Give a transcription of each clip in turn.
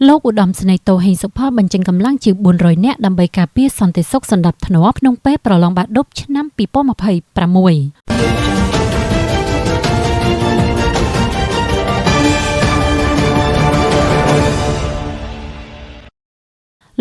លោកឧត្តមសេនីយ៍តូហេងសុផលបញ្ចេញកម្លាំងជាង400នាក់ដើម្បីការពារសន្តិសុខសណ្ដាប់ធ្នាប់ក្នុងពេលប្រឡងបាក់ឌុបឆ្នាំ2026។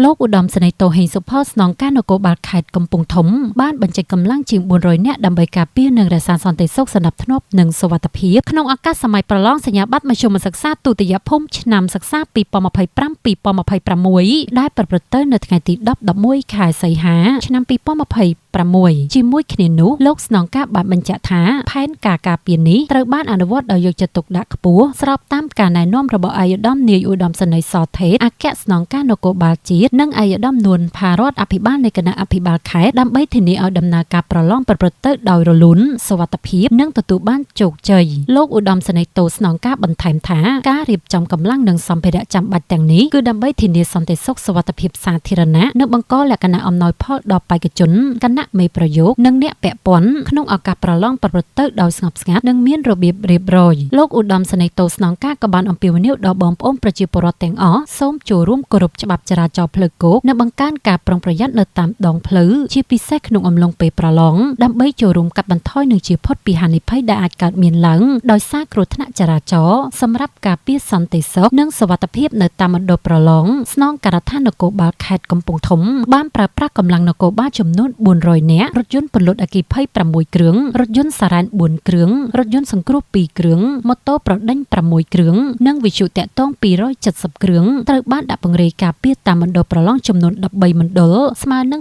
លោកឧត្តមសេនីយ៍តូហេងសុផលស្នងការនគរបាលខេត្តកំពង់ធំបានបញ្ចេញកម្លាំងជាង400នាក់ដើម្បីការពារនិងរក្សាសន្តិសុខសណ្ដាប់ធ្នាប់និងសុវត្ថិភាពក្នុងឱកាសសម័យប្រឡងសញ្ញាបត្រមធ្យមសិក្សាទុតិយភូមិឆ្នាំសិក្សា2025-2026ដែលប្រព្រឹត្តទៅនៅថ្ងៃទី10 11ខែសីហាឆ្នាំ2026ជាមួយគ្នានោះលោកស្នងការបានបញ្ជាក់ថាផែនការការពារនេះត្រូវបានអនុវត្តដោយយកចិត្តទុកដាក់ខ្ពស់ស្របតាមការណែនាំរបស់ឯកឧត្តមនាយឧត្តមសេនីយ៍សថេតអគ្គស្នងការនគរបាលជាតិនិងឯកឧត្តមនួនផារតអភិបាលនៃគណៈអភិបាលខេត្តដើម្បីធានាឲ្យដំណើរការប្រឡងប្រព្រឹត្តទៅដោយរលូនសុវត្ថិភាពនិងទទួលបានជោគជ័យលោកឧត្តមសេនីយ៍តូស្នងការបន្ថែមថាការរៀបចំកម្លាំងនិងសម្ភារៈចាំបាច់ទាំងនេះគឺដើម្បីធានាសន្តិសុខសុវត្ថិភាពសាធារណៈនិងបង្កលក្ខណៈអំណោយផលដល់បេក្ខជនគណៈមេប្រយោគនិងអ្នកពាក់ព័ន្ធក្នុងឱកាសប្រឡងប្រព្រឹត្តទៅដោយស្ងប់ស្ងាត់និងមានរបៀបរៀបរយលោកឧត្តមសេនីយ៍តូស្នងការក៏បានអំពាវនាវដល់បងប្អូនប្រជាពលរដ្ឋទាំងអស់សូមចូលរួមគោរពច្បាប់ចរាចរណ៍ផ្លូវគោកនិងបង្កើនការប្រុងប្រយ័ត្ននៅតាមដងផ្លូវជាពិសេសក្នុងអំឡុងពេលប្រឡងដើម្បីចូលរួមកាត់បន្ថយនិងជៀសផុតពីហានិភ័យដែលអាចកើតមានឡើងដោយសារគ្រោះថ្នាក់ចរាចរណ៍សម្រាប់ការពារសន្តិសុខនិងសុវត្ថិភាពនៅតាមមណ្ឌលប្រឡងស្នងការដ្ឋាននគរបាលខេត្តកំពង់ធំបានប្រើប្រាស់កម្លាំងនគរបាលចំនួន400នាក់រថយន្តពន្លត់អគ្គិភ័យ6គ្រឿងរថយន្តសារ៉ែន4គ្រឿងរថយន្តសង្គ្រោះ2គ្រឿងម៉ូតូប្រដេញ6គ្រឿងនិងវិទ្យុតាក់ទង270គ្រឿងត្រូវបានដាក់ពង្រាយការពារតាមមណ្ឌលប្រឡងចំនួន13មណ្ឌលស្មើនឹង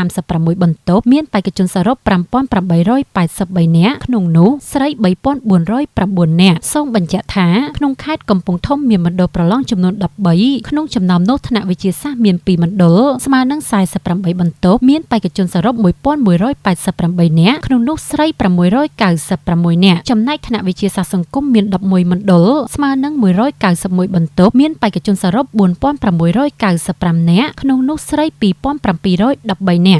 236បន្ទប់មានបេក្ខជនសរុប5883នាក់ក្នុងនោះស្រី3409នាក់សូមបញ្ជាក់ថាក្នុងខេត្តកំពង់ធំមានមណ្ឌលប្រឡងចំនួន13ក្នុងចំណោមនោះថ្នាក់វិទ្យាសាស្ត្រមាន2មណ្ឌលស្មើនឹង48បន្ទប់មានបេក្ខជនសរុប1188នាក់ក្នុងនោះស្រី696នាក់ចំណែកថ្នាក់វិទ្យាសាស្ត្រសង្គមមាន11មណ្ឌលស្មើនឹង191បន្ទប់មានបេក្ខជនសរុប4695នាក់ក្នុងនោះស្រី2713នាក់។